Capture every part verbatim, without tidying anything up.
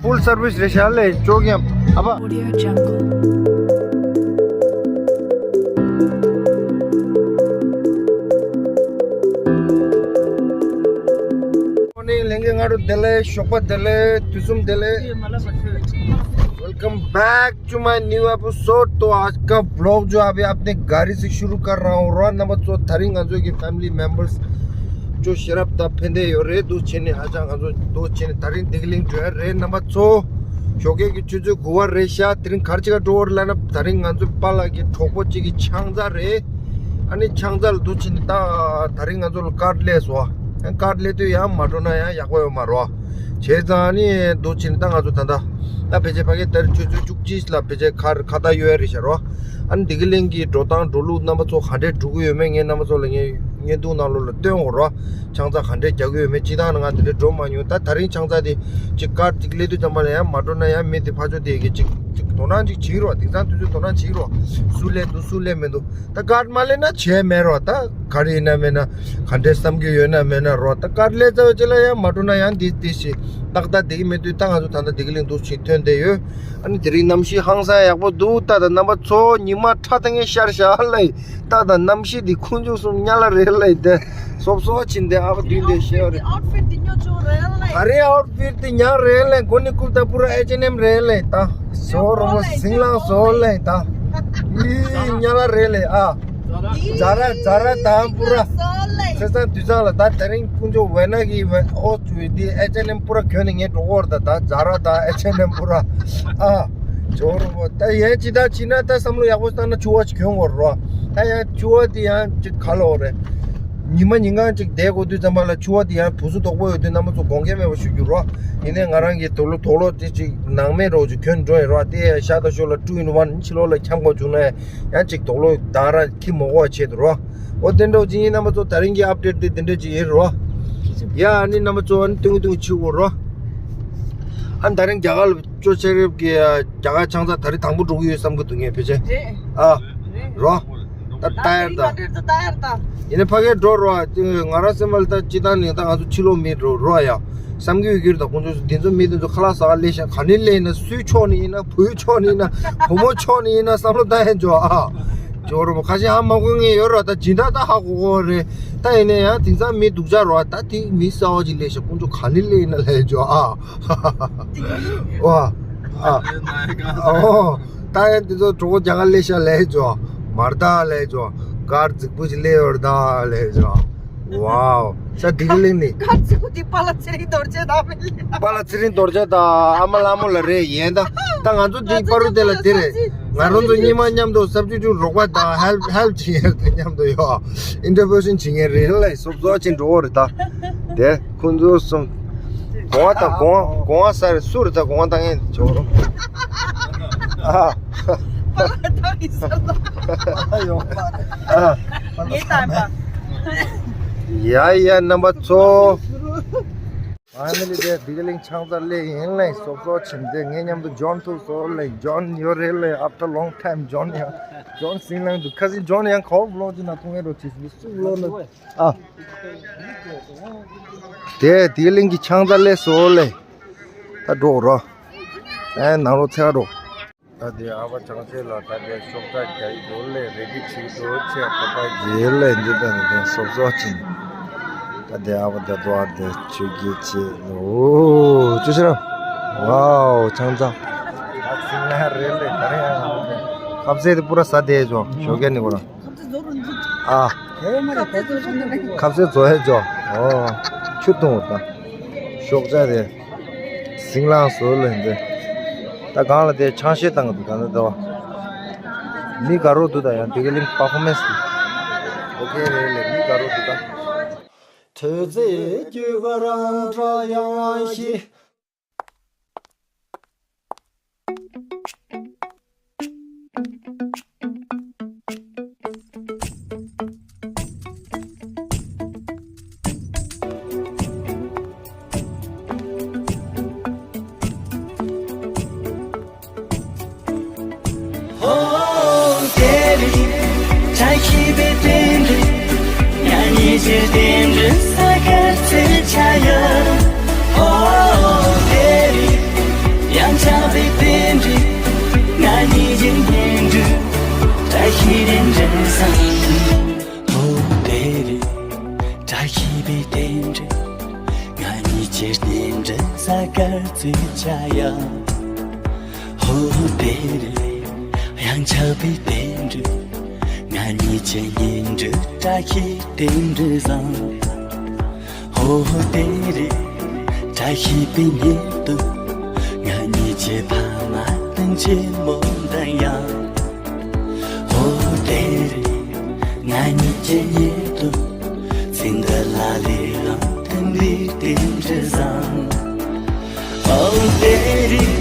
Full service རེད་ཤག་ལས་ཅོག་ཡམ། ཨ་ཕ། Audio Jungle. Morning ལྷན་རྒྱས་ང་རུ་བདེ་ལེགས། ཞོགས་པ་བདེ་ལེགས། དུས་གསུམ་བདེ་ལེགས། Welcome back to my new episode. तो आज का vlog जो अभी अपने गाड़ी से शुरू कर रहा हूँ। རོ་རྣམ་པ་ཚོ་ད་རིང་ང་ཚོ་གི་family members ཅོ་ཤེས་རབ་དང་ཕན་བདེ་ཡོད་རེད། འདུག་བྱས་ནས་ཧ་ཅང་ང་ཚོ་འདུག་བྱས་ནས་ད་རིང་བདེ་སྐྱིད་གླིང་འགྲོ་ཡ་རེད། རྣམ་པ་ཚོ་ཞོགས་ཀས་ཀྱི་ཆུ་ཚོད་དགུ་པ་རེད་ཤག་དེ་རིང་ག་རེ་བྱེད་ག་འགྲོ་བ་རེད་ལབ་ན། ད་རིང་ང་ཚོ་པཱ་ལགས་ཀྱི་གྲོགས་པོ་གཅིག་གི་ཆང་རྩ་རེད། ཨ་ནི་ཆང་རྩ་ལ་འདུག་བྱས་ནས་ད་ད་རིང་ང་ཚོ་ལ་ཀར་སླེབས་སོང་། ཨ་ཀར་སླེབས་དུས་ཡང་མ་འགྲོ་ན་ཡང་ཡག་པོ་ཡོད་མ་རེད། བྱས་ཙང་ཨ་ནི་འདུག་བྱས་ནས་ད་ང་ཚོ་ད་ལྟ་ད་ཕལ་ཆེར་ཕ་གི་ད་རིང་ཆུ་ཚོད་བཅུ་གཅིག་ལ་ཕལ་ཆེར་ཁ་ཁ་བརྡ་གཡོལ་ཡ་རེད་ཤག་རོ། ཨ་ནི་བདེ་སྐྱིད་གླིང་གི་འགྲོ་སྟངས་འགྲོ་ལུགས་རྣམ་པ་ཚོ་ག་འདྲས་འགྲོ་གི་ཡོད་མེད་ངས་རྣམ་པ་ཚོ་ལ་ངས་བརྙན་ཐུང་ནང་ལོགས་ལ་སྟོན་དགོས་རོ། ཆང་རྩ་ག་འདྲས་རྒྱག་གི་ཡོད་མེད། སྤྱིར་བཏང་ནས་ང་དེ་འདྲས་འགྲོ་མ་མྱོང་། ད་ད་རིང་ཆང་རྩ་དེ་ཅིག་ཀར་ཅིག་སླེབས་དུས་ཙམ་པ་ལ་ཡང་མ་འགྲོ་ན་ཡང་མི་དེ་ཕར་ཕྱོགས་དེ་གི་ཅིག་ཅིག་དོ་སྣང་ཅིག་བྱེད་རོ། དེང་སང་དུས་ཚོད་དོ་སྣང་བྱེད་རོ། སུ་སླེབས་འདུག་སུ་སླེབས་མི་འདུག་ད་ཀར་མ་སླེབས་ན་བྱས་མེད་རོ། ད་ག་རེ་ཡིན་ན་མེད་ན་ག་འདྲས་བསམ་གྱི་ཡོད་ན་མེད་ན་རོ། ད་ཀར་སླེབས་ཚར་བའི་རྗེས་ལ་ཡང་མ་འགྲོ་ན་ཡང་འདི་འདི་ཞིག་ཏག་ཏག་བསྡད་ཀྱི་མེད་དུས་ད་ང་ཚོ་ད་ལྟ་བདེ་སྐྱིད་གླིང་འདུག་ཅིག་ཐོན་བསྡད་ཡོད། ཨ་ནི་དེ་རིང་གནམ་གཤིས་ཧང་སང་ཡག་པོ་འདུག་ད་ད་རྣམ་པ་ཚོ་ཉི་མ་ཁྲ་ད་ངས་ཤར་ཤག་ལ་ད་ད་གནམ་གཤིས་འདི་ཁུངས་འཇུག་གསུམ་ཉ་ལ་རེད་ལ་ད་སོབ་སོབ་ཕྱིན་ཏེ་ཨ་བ་དུས་འདི་ཤེས་རེད། ཨའུ་ཊི་ཕིཊ་འདི་ཉོ་ཆོག་རེད་ལ། ད་རེས་ཨའུ་ཊི་ཕིཊ་འདི་ཉག་རེད་ལ། མགོ་ནས་རྐུབ་ད་པུ་ར་ཨེཆ་ཨེན་ཨེམ་རེད་ལ་ད། ཟོ་རོ་བོ་ཟིང་ལང་བཟོ་ལ་ད། ཨི་ཉ་ལ་རེད་ལ་ཨ། ཛ་ར་ཛ་ར་དང་པུ་ར། ཚེ་སང་དུས་སང་ལ་ད་དེ་རིང་དཀོན་མཆོག་ཝེ་ན་གི་ཝེ་ཨོ་ཙུ་འདི་ཨེཆ་ཨེན་ཨེམ་པུ་ར་གྱོན་ནས་ངས་འགྲོ་གི་ཡོད་རེད། ད་ད་ཛ་ར་དང་ཨེཆ་ཨེན་ཨེམ་པུ་ར་ཨ། ཇོ་རོ་བོ་ད་ཡན་ཅི་ད་ཕྱིན་ན་ད་བསམ་བློ་ཡག་པོ་བཏང་ན་ཕྱུ་པ་ཅིག་གྱོན་དགོས་རེད་རོ། ད་ཡང་ཕྱུ་པ་དེ་ཡང་ཅིག་ག་ལ་འོ་རེད། ཉི་མ་ཉིན་གང་ཅིག་བསྡད་དགོས་དུས་ཙམ་པ་ལ་ཕྱུ་པ་དེ་ཡང་བུ་སུ་དོག་པོ་ཡོད་དུས་རྣམ་པ་ཚོ་དགོངས་འགལ་མེད་པ་ཞུ་རྒྱུ་རོ། ཡིན་ནའི་ང་རང་གི་དུག་ལོག་དུག་ལོག་དེ་ཅིག་ནང་མེད་རོ་ཅིག་གྱོན་འགྲོ་ཡིན་རོ། དེ་ཡང་ཤ་ད་ཤོ་ལ་ཊུ་ཨིན་ཝན་ཕྱི་ལོགས་ལ་འཁྱམ་དགོས་བྱུང་ན་ཡང་ཅིག་དུག་ལོག་ད་རང་ཁྱི་མ་གོ་བ་ཆེད་དུ་རོ། འོ་དེ་འདྲ་ཅིག་ཡིན། རྣམ་པ་ཚོ་ད་རིང་གི་ཨབ་ཌེཊ་དེ་དེ་འདྲ་ཅིག་ཡིན་རོ། ཡ་ཨ་ནི་རྣམ་པ་ཚོ་ཨ་ནི་ཏུང་ཏུང་ཆུ་བོ་རོ། ཨ་ནི་ད་རིང་རྒྱ་གར་ལ་ཅོ་ཆེ་རེབ་ཀྱི་རྒྱ་གར་ཆང་ས་ད་རིང་དང་པོ་འགྲོ་གི་ཡོད་བསམ་གི་འདུག་ངས་ཕལ་ཆེར། རེད། ཨ། རོ། ད་ལྟ་ཡར་ད། ད་ལྟ་ཡར་ད། ཡིན་ན་ཕ་གིར་འགྲོ་རོ། ང་རང་སེམས་པ་ལ་ད་སྤྱི་བཏང་ནས་ད་ང་ཚོ་ཕྱི་ལོགས་མི་འགྲོ་རོ་ཡ། བསམ་གི་ཡོད་ཀྱི་རེད། ད་ཁོང་ཚོ་འདི་ཚོ་མི་འདི་ཚོ་ཁ་ལག་ཟ་ག་སླེབས་ཤག་ག་ནས་སླེབས་ཡིན་ན། སུའི་ཕྱོགས་ནས་ཡིན་ན། བུའི་ཕྱོགས་ནས་ཡིན་ན། བུ་མོ་ཕྱོགས་ནས་ཡིན་ན་བསམ་བློ་བཏང་ཡ་འཇོག་ཨ། ཇོ་རོ་ཁ་ཤས་ཧ་མ་གོ་མཁན་ཡོད་རོ། ད་སྦྱིན་བདག་ད་ཧ་གོ་གོ་རེད། ད་ཡིན་ན་ཡང་དེང་སང་མི་སྡུག་ཅག་རོ། ད་དེ་མི་གསར་བ་ཅིག་སླེབས་ཤག་ཁོང་ཚོ་ག་ནས་སླེབས་ཡིན་ན་ལབ་ཡ་འཇོག་ཨ། ཝ། ཨ། ཨོ། ད་ཡང་དེ་ཚོ་གྲོགས་པོ་རྒྱ་གར་སླེབས་ཤག་ལབ་ཡ་འཇོག་མར་ད་ལབ་ཡ་འཇོག་གར་རྫིག་པོ་ཞིག་སླེབས་ཡོད་རེད་ད་ལབ་ཡ་འཇོག་ཝའོ། ས་དེ་གི་གླིང་ནི། གར་རྫིག་པོ་དེ་པཱ་ལགས་ཚེ་རིང་རྡོ་རྗེ་དང་མི་ལ། པཱ་ལགས་ཚེ་རིང་རྡོ་རྗེ་དང་ཨ་མ་ལྷ་མོ་ལ་རེད་ཡིན་ད། ད་ང་ཚོ་འདི་པ་རུ་དེ་ལ་དེ་རེད། ང་རང་ཚོ་གཉིས་མ་མཉམ་དུ་སབ་ཅི་ཊུཊ་རོགས་པ་དང་ཧེལ་པ་ཧེལ་པ་བྱེད་ཡ་དང་མཉམ་དུ་ཡོད། ཨིན་ཊར་བེན་ཤན་བྱེད་མཁན་རེད་ལ། སོབ་སོབ་ཕྱིན་འགྲོ་གི་རེད་ད། དེ་ཁོང་ཚོ་གསུམ། གོང་བ་དང་གོང་བ་གོང་བ་ས་རེད། སུ་རེད་ད་གོང་བ་བཏང་མཁན་ཇོ་རོ། ཨ། ཨ། ཡ་ཡ་རྣམ་པ་ཚོ། ཕ་མི་ལི་དེ་བདེ་སྐྱིད་གླིང་ཆང་ས་སླེབས་ཡིན་ལ། སོབ་སོབ་ཕྱིན་ཏེ་ངའི་མཉམ་དུ་ཇོན་ཐུག་སོང་ལ། ཇོན་ཡོད་རེད་ལ། after long time ཇོན་ཡང་ཇོན་སིང་ལང་དུ་ཁ་སིང་ཇོན་ཡང་ཁོ་བློག་ཅིག་ན་ཐུག་ངེས་རོ་ཅིག་སུ་བློག་ན། ཨ། དེ་དེ་གླིང་གི་ཆང་ས་སླེབས་སོང་ལེ། ད་འགྲོ་རོ། ཨེ་ནང་རོ་ཚེ་རོ། ད་དེ་ཨ་ཕ་ཅང་ཆེ་ལ་ད་དེ་ཤོག་ཁྲ་རྒྱག་གི་འདུག་ལེ། རེ་ཌི་བྱེད་ཀྱི་འདུག་ཅེས་ཨ་ཕ་ཡིན་ལེ། འདི་ད་ནི་དེ་སོབ་སོབ་ཕྱིན། ད་དེ་ཨ་ཕ་ད་དོ་ཨ་དེ་ཆོས་རྒྱལ་ཆེ་ལོ། ཅོ་ཤི་ར། ཝའོ་ཆང་ཚ། ད་ཚིག་ན་རེད་ལེ། ད་རེ་ཡང་ཁབ་ཟས་དེ་པུ་ར་ཟ་དེ་ཅོ་ཞོགས་ཀས་ནི་པུ་ར། ཨ། ཁབ་ཟས་བཟོ་ཧེ་ཅོ། ཨོ། ཆུ་བཏུང་བ་དང་། ཤོག་བྱ་རེད། སིང་ལང་བཟོ་ལེ་འདི། ད་གང་ལ་དེ་ཆང་བཤད་བཏང་གི་འདུག་ད་ད་ད། མི་དགའ་རོགས་འདུག་ད་ཡང་བདེ་སྐྱིད་གླིང་པར་ཕོར་མེན་སི་འདི། ཨོ་ཁེ་རེད་ལེ། མི་དགའ་རོགས་འདུག་ད། དོལ་རྩེད་རྒྱུད་པ་རང་གྲགས་ཡང་ཞིག་ཧོ་དེ་རིང་བཀྲ་ཤིས་པའི་རྟེན་འབྲེལ། ང་གཉིས་ཀྱི་རྟེན་འབྲེལ་ས་གར་རྩེ་ཆ་ཡ། ཧོ་དེ་རིང་། བརྩེ་བྱ་ཡ། ཧོ་དེ་རེད། ཡང་ཆགས་པའི་རྟེན་འབྲེལ། ང་གཉིས་ཀྱི་གཉེན་འབྲེལ། བཀྲ་ཤིས་རྟེན་འབྲེལ་བཟང་། ཧོ་དེ་རེད། བཀྲ་ཤིས་པའི་ཉིན་དུ། ང་གཉིས་ཀྱི་ཕ་མ་དང་ཆེན་མོ་འདྲ་ཡ། ཧོ་དེ་རེད། ང་གཉིས་ཀྱི་ཉིན་དུ། ཚེ་འདི་ལ་ལས་རང་མཐུན་པའི་རྟེན་འབྲེལ་བཟང་། ཨོ་དེ་རེད།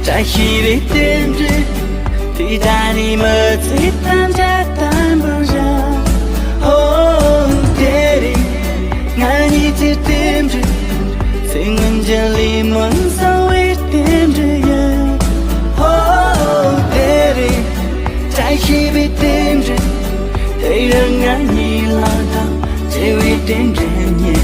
བཀྲ་ཤིས་པའི་རྟེན་འབྲེལ། དེ་ལྟ་ནི་མི་ཚེ་ཐམས་ཅད་བརྟན་པར་བྱ། ཨོ་དེ་རེད། ང་གཉིས་ཀྱི་རྟེན་འབྲེལ། ཚེ་སྔོན་གྱི་ལས་སྨོན་གསང་བའི་རྟེན་འབྲེལ་ཡིན། ཨོ་དེ་རེད། བཀྲ་ཤིས་པའི་རྟེན་འབྲེལ། དེ་ཡང་ང་གཉིས་ལ་དང་བརྩེ་བའི་རྟེན་འབྲེལ་ཉེ།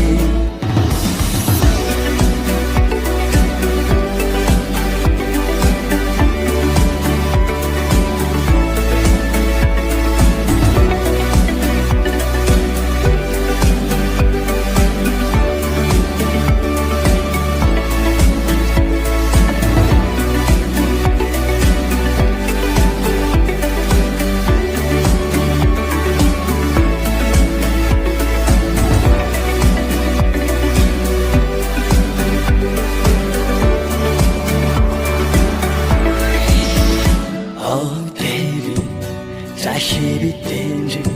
ཨོ་དེ་རེད། བཀྲ་ཤིས་པའི་རྟེན་འབྲེལ།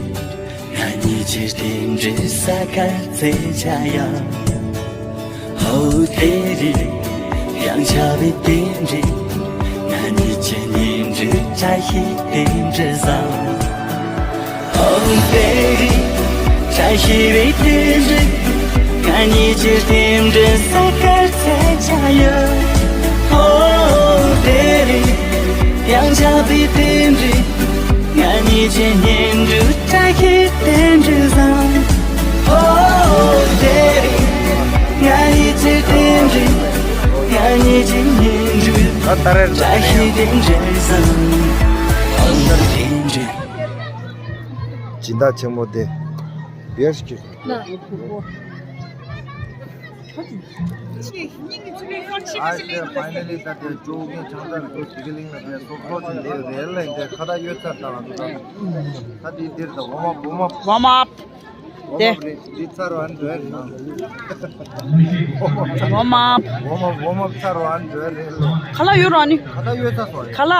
ང་གཉིས་ཀྱི་རྟེན་འབྲེལ་ས་ཁར་བརྩེ་བྱ་ཡ། ཧོ་དེ་རེད། ཡང་ཆགས་པའི་རྟེན་འབྲེལ། ང་གཉིས་ཀྱི་གཉེན་འབྲེལ། བཀྲ་ཤིས་རྟེན་འབྲེལ་བཟང་། ཨོ་དེ་རེད། བཀྲ་ཤིས་པའི་རྟེན་འབྲེལ། ང་གཉིས་ཀྱི་རྟེན་འབྲེལ་ས་ཁར་བརྩེ་བྱ་ཡ། ཨོ་དེ་རེད། ཡང་ཆགས་པའི་རྟེན་འབྲེལ། ང་གཉིས་ཀྱི་གཉེན་འབྲེལ། བཀྲ་ཤིས་རྟེན་འབྲེལ་བཟང་། ཨོ་དེ་རེད། ང་གཉིས་ཀྱི་རྟེན་འབྲེལ། ང་གཉིས་ཀྱི་གཉེན་འབྲེལ། ད་ལྟ་རེད། བཀྲ་ཤིས་རྟེན་འབྲེལ་བཟང་། ཨོ་རྟེན་འབྲེལ། སྦྱིན་བདག་ཆེན་མོ་དེ་བེར་ཞིག་ཨ་ཤེ་ཕའི་ནལ་ལི་ད་དེ་ཅོ་གིན་ཆང་ས་རུ་ཏི་ཀི་ལིང་ལ་དེ་སོབ་སོབ་ཅིག་དེ་རེད་ལ་དེ་ཁ་ད་ཡོད་ཚར་ད་ལ་དུ་ད་ད་དེ་དེར་ད་ཝོམ་ཨབ་ཝོམ་ཨབ། ཝོམ་ཨབ། དེ། ཝོམ་ཨབ་རེད་འདི་ཚར་བ་འགྲོ་རེད་ལ། ཝོམ་ཨབ་ཝོམ་ཨབ་ཚར་བ་འགྲོ་རེད་ལ། ཁ་ལག་ཡོད་ར་ནི། ཁ་ད་ཡོད་ཚར་སོང་རེད། ཁ་ལག་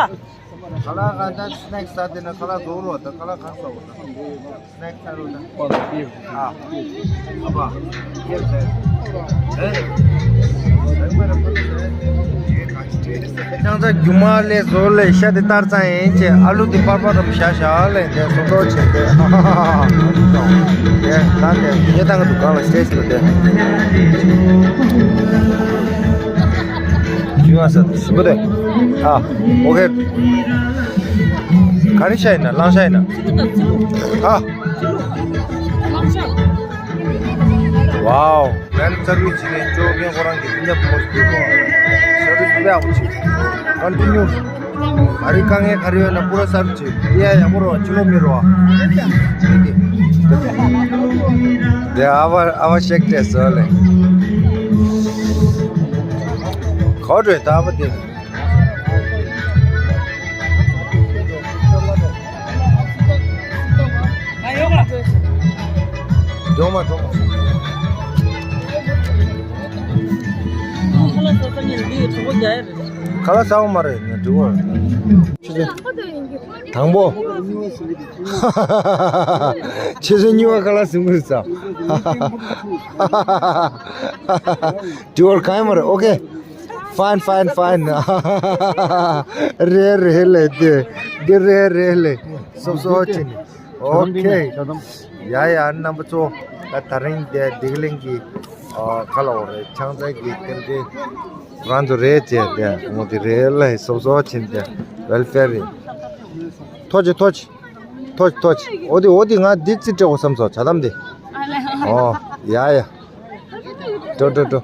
ཁ་ལག་ག་ད་སི་ནེག་སི་ད་དེ་ན་ཁ་ལག་རྫོགས་རོགས་ད་ཁ་ལག་ག་ས་བ་ད། སི་ནེག་སི་ཚར་རོགས་ད། ཨ། ཨ་ཕ། ཡེ་ཟེར། ཨེ། ཆང་ས་རྒྱུ་མ་ལས་བཟོ་ལས་ཤ་དེ་ལྟར་ཙང་ཡིན་ཅེ་ཨ་ལུ་དེ་པར་པར་རམ་ཤ་ཤ་ལས་དེ་བཟོ་ཐོག་ཆེ་དེ། དེ་ད་དེ་ཡེ་ཐང་གི་འདུག་གང་ལ་སི་ཊེ་ཇི་ལ་དེ། རྒྱུ་མ་ས་དེ་ཞིམ་པོ་དེ། ཨ། ཨོ་ཁེ། ག་རེ་ཤ་ཡིན་ན་གླང་ཤ་ཡིན་ན། ཨ། ཝའོ། ཝེལ་སར་བིས་བྱེད་མཁན་ཅོ་རྒན་ཁོ་རང་གིས་སྙབ་མོ་ཞུས་པ། སར་བིས་དཔེ་ཡག་པོ་བྱེད། ཀོན་ཊི་ནིའུ། ཨ་རི་དཀའ་ངལ་ག་རེ་ཡོད་ན་པུ་ར་སལབ་བྱེད། ཡ་ཡག་པོ་རོ་ཕྱི་ལོགས་མི་རོ། དེ་ཨ་བ་ཨ་བ་ཤེག་ཏེ་སོ་ལེ། ག་འགྲོ་ད་ཨ་བ་དེ། ཡོང་མ་ཐོང་། ཁ་ལག་ཟ་བ་མ་རེད་ངས་འགྲིག་པ། དང་པོ། ཆུ་ཚོད་གཉིས་པ་ཁ་ལག་ཟིན་དགོས་ས། འགྲིག་པ་གང་ཡང་མ་རེད། ཨོ་ཁེ། Fine, fine, fine. རེད་རེད་ལེ་དེ། འདི་རེད་རེད་ལེ། སོབ་སོབ་ཕྱིན། ཨོ་ཁེ། ཡ་ཡ་རྣམ་པ་ཚོ། ད་ད་རིང་དེ་བདེ་སྐྱིད་གླིང་གི་ཨ་ཁ་ལ་འོ་རེད། ཆང་ས་གི་རྟེན་འབྲེལ་རང་ཚོ་རེད་ཅེས་དེ་ངོ་དེ་རེད་ལེ། སོབ་སོབ་ཕྱིན་དེ་ཝེལ་ཕེར་རེད། ཐོ་ཅི་ཐོ་ཅི། ཐོ་ཅི་ཐོ་ཅི། འོ་དེ་འོ་དེ་ང་འདི་རྩིས་སྤྲད་དགོས་བསམ་སོང་། ཇ་དམ་དེ། ཨོ་ཡ་ཡ། འགྲོ་འགྲོ་འགྲོ།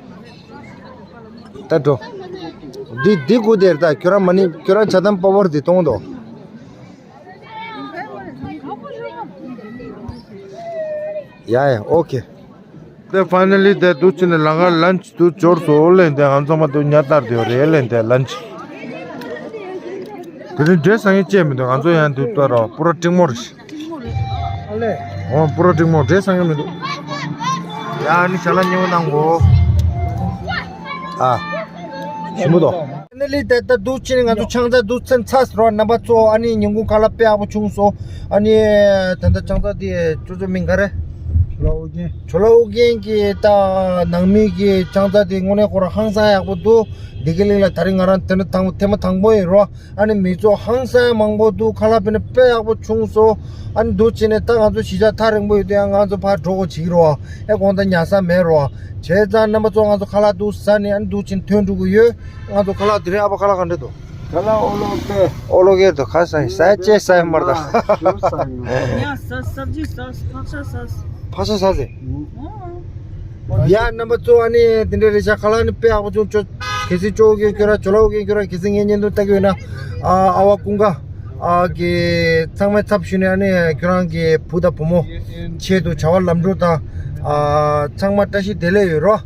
ད་འགྲོ། འདི་འདི་དགོས་དེ་རེད་ད། ཁྱོད་རང་མ་ཎི་ཁྱོད་རང་ཇ་དམ་པོ་པོར་འདི་གཏོང་དོ། ཡ་ཡ་ཨོ་ཁེ། དེ་ཕའི་ནལ་ལི་དེ་འདུག་ཅི་ནས་ལང་ཀ་ལན་ཆི་འདུག་འབྱོར་སོང་ལན་དེ་ང་ཚང་མ་འདུག་ཉ་ལྟར་དེ་རེད་ལན་དེ་ལན་ཆི། དེ་རིང་འདྲེ་སང་ཡིན་ཅེས་མི་འདུག་ང་ཚོ་ཡང་འདུག་ལྟ་རོགས་པུ་ར་ཀྲིག་མོ་རེད། ཨོ་པུ་ར་ཀྲིག་མོ་འདྲེ་སང་ཡིན་མི་འདུག་ཡ་ནི་ཞལ་ལག་ཉེ་བོ་གནང་གོ་ཨ། ཞིམ་པོ་འདུག་ནི་ལི་དེ་ལྟ་འདུག་ཅི་ནི་ང་ཚོ་ཆང་ས་འདུག་ཚན་ཚ་སི་རོ་རྣམ་པ་ཚོ། ཨ་ནི་ཉིན་གུང་ཁ་ལག་དཔེ་ཡག་པོ་བྱུང་སོང་། ཨ་ནི་ད་ལྟ་ཆང་ས་དེ་ཅོ་ཅོ་མིང་ག་རེ། ཇོ་ལ་ཨོ་རྒྱན་གྱི་ད་ནང་མི་གི་ཆང་ས་དེ་དངོས་གནས་ཁོ་རང་ཧང་སང་ཡག་པོ་འདུག་བདེ་སྐྱིད་གླིང་ལ་ད་རིང་ང་རང་དེ་ནི་དང་ཐེངས་མ་དང་པོ་ཡིན་རོ། ཨ་ནི་མི་ཚོ་ཧང་སང་མང་པོ་འདུག་ཁ་ལག་དཔེ་ནི་དཔེ་ཡག་པོ་བྱུང་སོང་། ཨ་ནི་འདུག་ཅི་ནི་ད་ང་ཚོ་གཞིས་ཆགས་ཐག་རིང་པོ་ཡོད་དུས་ཡང་ང་ཚོ་ཕར་འགྲོ་དགོས་བྱེད་ཀྱི་རོ། ཨེ་དགོང་དག་ཉལ་ས་མེད་རོ། བྱས་ཙང་རྣམ་པ་ཚོ་ང་ཚོ་ཁ་ལག་འདུག་ཟ་ནས་ཨ་ནི་འདུག་ཅི་ནི་ཐོན་འགྲོ་གི་ཡོད། ང་ཚོ་ཁ་ལག་དེ་རིང་ཨ་ཕ་ཁ་ལག་ག་འདྲ་འདུག་ཁ་ལག་ཨོ་ལོ་ཀེ། ཨོ་ལོ་ཀེ་འདུག་ཁ་སང་ཟས་ཅེས་ཟས་མར་ད། ཡང་ཟ་ཟ་བཞི་ཟ་ཕག་ཤ་ཟ། ཕག་ཤ་ཟ་ཟེ། ཡ་རྣམ་པ་ཚོ་ཨ་ནི་དེ་འདྲ་རེད་ཤག་ཁ་ལག་ནི་དཔེ་ཡག་པོ་བྱུང་ཅོ། གལ་སྲིད་ཅོ་ཀེ་ཁྱོད་ར་ཇོ་ལ་ཨོ་རྒྱན་ཁྱོད་ར་གལ་སྲིད་ངའི་བརྙན་ཐུང་ལྟ་གི་ཡོད་ན། ཨ་ཨ་བ་ཀུན་དགའ་ཨ་གི་ཚང་མའི་ཚབ་ཞུས་ནས་ཨ་ནི་ཁྱོད་རང་གི་བུ་དང་བུ་མོ་ཆེད་དུ་བྱ་བ་ལམ་འགྲོ་དང་ཨ་ཚང་མ་བཀྲ་ཤིས་བདེ་ལེགས་ཡོད་རོ།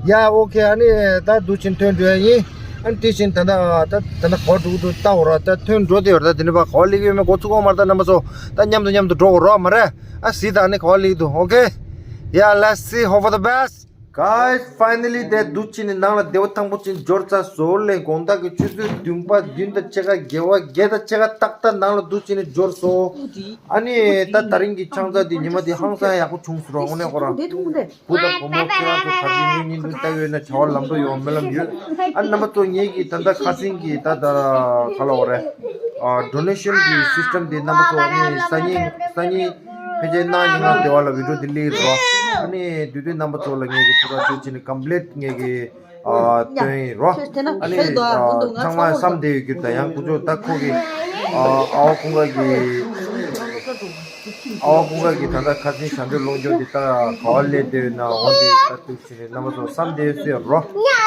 ཡ་ཨོ་ཁེ། ཨ་ནི་ད་འདུག་ཅི་ནི་ཐོན་འགྲོ་ཡ་ཡིན། ཨ་ནི་དེ་བཞིན་ད་ལྟ་ད་ད་ལྟ་གོ་འགྲོ་གི་འདུག་ལྟ་འོ་ར་ད་ཐོན་འགྲོ་དེ་ཡོད་ར། ད་དེ་ནི་བ་གོ་ལིག་ཡོད་མེད་གོ་ཚུགས་གོ་མ་ར། ད་རྣམ་པ་ཚོ་ད་མཉམ་དུ་མཉམ་དུ་འགྲོ་གོ་རོ་མ་རེད། ཨ་སི་ད་ཨ་ནི་གོ་ལིག་འདུག་ཨོ་ཁེ། Yeah, let's see, hope for the best. Guys, finally དེ་འདུག་ཅི་ནི་ནང་ལ་བདེ་པོ་ཐང་པོ་ཅི་ནི་འབྱོར་ཚར་སོང་ལེ། དགོང་དག་གི་ཆུ་ཚོད་བདུན་པ་བདུན་དང་ཕྱེད་ཀ་བརྒྱད་པ་བརྒྱད་དང་ཕྱེད་ཀ་ཏག་ཏག་ནང་ལ་འདུག་ཅི་ནི་འབྱོར་སོང་། ཨ་ནི་ད་ད་རིང་གི་ཆང་ས་དེ་ཉི་མ་དེ་ཧང་སང་ཡག་པོ་བྱུང་སོང་ར། དངོས་གནས་ཁོ་རང་བུ་དང་བུ་མོ་ཁྱེད་རང་ཚོ་ག་ཚོད་ཉུང་ཉུང་འདུག་ལྟ་ཡོད་ན་བྱ་བ་ལམ་འགྲོ་ཡོང་སྨོན་ལམ་ཡོད། ཨ་རྣམ་པ་ཚོ་ངེད་ཀྱི་ད་ལྟ་ཁ་སེང་གི་ད་ད་ག་ལ་འོ་རེད། ཨ་ཌོ་ནེ་ཤན་གི་སི་སི་ཊམ་དེ་རྣམ་པ་ཚོ་ནི་སང་ཉིན་སང་ཉིན་ཕལ་ཆེར་གནངས་ཉིན་ང་སྡེ་བ་ལ་བི་ཌིའོ་དེ་སླེབས་རོ། ཨ་ནི་དུས་དུས་རྣམ་པ་ཚོ་ལ་ངེད་ཀྱི་ཕུ་ར་དུས་ཆེན་ནི་ཀམ་པི་ལིཊ་ངེད་ཀྱི་ཨ་སྟོན་ཡིན་རོ། ཨ་ནི་ཨ་ཚང་མ་བསམ་བསྡད་ཡོད་ཀྱི་ད་ཡང་ཁོ་ཚོ་ད་ཁོ་གི་ཨ་ཨ་བ་ཁོང་ག་གི་ཨ་བ་ཁོང་ག་གི་ད་ལྟ་ཁ་སེང་བྱང་ཆུབ་ལོངས་སྤྱོད་འདི་ད་ག་བ་སླེབས་བསྡད་ཡོད་ན་འོ་འདི་ད་དུས་ཆེན་རྣམ་པ་ཚོ་བསམ་བསྡད་ཡོད་སུ་ཡོད་རོ།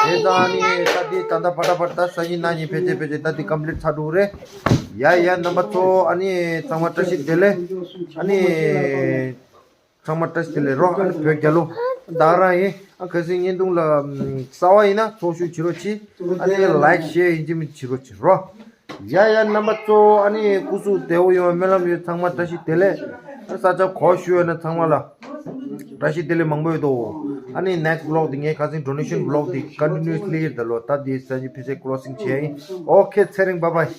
དེ་ད་ཨ་ནི་ད་འདི་ད་ལྟ་ཕ་ཏ་ཕ་ཏ་སང་ཉིན་གནངས་ཉིན་ཕལ་ཆེར་ཕལ་ཆེར་ད་འདི་ཀམ་པི་ལིཊ་ཚར་འགྲོ་གི་རེད། ཡ་ཡ་རྣམ་པ་ཚོ་ཨ་ནི་ཚང་མ་བཀྲ་ཤིས་བདེ་ལེགས། ཨ་ནི་ཚང་མ་བཀྲ་ཤིས་བདེ་ལེགས་རོ། ཨ་ནི་བོད་རྒྱལ་ལོ། ད་རང་ཡིན། ཨ་གལ་སྲིད་བརྙན་ཐུང་ལ་ཨམ་གསར་པ་ཡིན་ན་ཚོགས་ཞུགས་བྱེད་རོགས་གྱིས། ཨ་ནི་ལའིཀ་ཤེར་ཡིན་གཅིག་མིན་གཅིག་བྱེད་རོགས་བྱེད་རོ། ཡ་ཡ་རྣམ་པ་ཚོ་ཨ་ནི་སྐུ་གཟུགས་བདེ་པོ་ཡོང་བའི་སྨོན་ལམ་ཡོད། ཚང་མ་བཀྲ་ཤིས་བདེ་ལེགས། ཨ་ས་ཆ་གོ་ཞུ་ཡོད་ན་ཚང་མ་ལ་བཀྲ་ཤིས་བདེ་ལེགས་མང་པོ་ཡོད་དོ། ཨ་ནི་ནེགསི་ཝི་ལོག་འདི་ངས་ཁ་སང་ཌོ་ནེ་ཤན་ཝི་ལོག་འདི་ཀོན་ཊི་ནིའུ་སི་ལི་ཡིན་ད་ལོ། ད་འདི་ས་ཆ་ཕལ་ཆེར་ཀི་ལོ་སིང་བྱས་ཡིན། ཨོ་ཁེ་ཚེ་རིང་བཱའི་བཱའི།